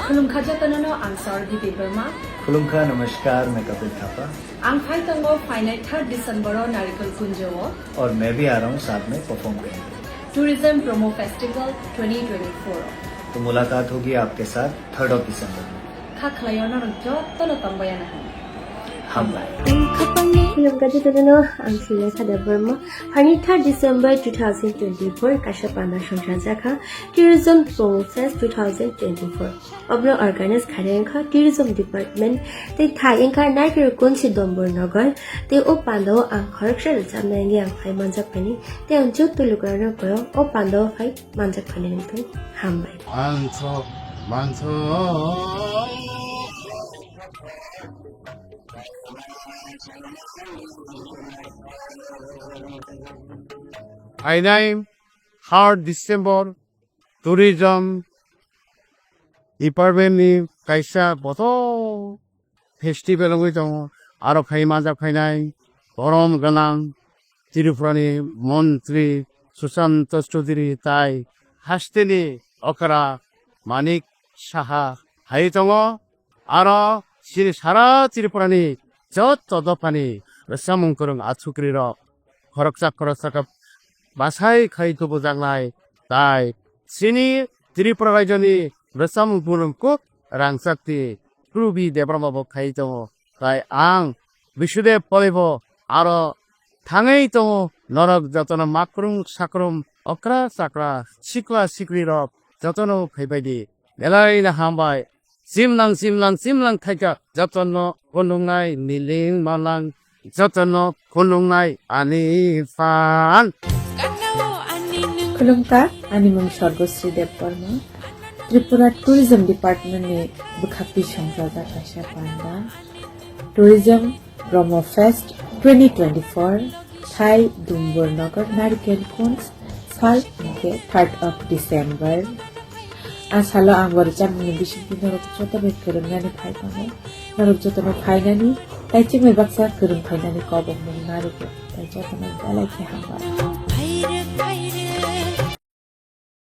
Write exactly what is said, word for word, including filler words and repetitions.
Khulumkha jotono no, ang Saurabhi Debbarma. Khulumkha, namaskar, मैं कपिल Thapa. Ang phai tongo phainai third December o Narikol Kunjo o। और मैं भी आ रहा हूँ साथ में परफॉर्म करने। Tourism Promo Festival twenty twenty-four o। तो मुलाकात होगी आपके साथ थर्ड ऑफ दिसंबर में। Kha khlaio norok jotono tongbai ano hwn। Hambai। Khulumkha jotono no, ang Sumekha Debbarma. Phainai third December two thousand twenty-four kaisa panda songchajakha Tourism Promo Fest two thousand twenty-four. Obono organize khainai wngkha Tourism Department tei thai wngkha Narikol Kunjo Dombor Nagar tei o panda o ang khoroksa rwchapnai wngwi ang phai manjak phaini tei ang joto lukurokno koi o panda o phai manjak phaini wngthung. Hambai. Manso, manso. Phainai third December Tourism Department ni kaisa boto festival wngwi tongo, aro phai manjak phainai borom gwnang Tripura ni montri Sushanta Chowdhury tai hasteni okra Manik Saha hai tongo, aro chini sara Tripura ni joto dopha ni rwchapmung kwrwng achukri rok khoroksa khoroksa khe bachai khai tubujaknai, tai chini Tripura rajyoni rwchapmung phunuk kuk rangchakti Rubi Debbarma bo khai tongo, tai ang Bisudev Poloi bo aro thangwi tongo, norok jotono makrung sakrum okra chakra sikla sikri rok jotono phaibai di, belai no hambai. Chimlang, chimlang, chimlang khaika, jotono phunuknai miling malang, jotono phunuknai ani phan. Khulumkha, ani mung Sorgosri Debbarma. Tripura Tourism Department ni bwkhak twi songchajak kaisa panda. Tourism Promo Fest twenty twenty-four, Thai Dumbur Nagar Narikel Kunj, sal hwnkhe third of December. A salo ang bo rwchapmungni bisingtwi norok joto bai kwrwngnani phai tongo. Norok jotono phainani, tei chwngwi baksa kwrwng phainani kobokmung narwkgo. Tai jotono belai khe hambai.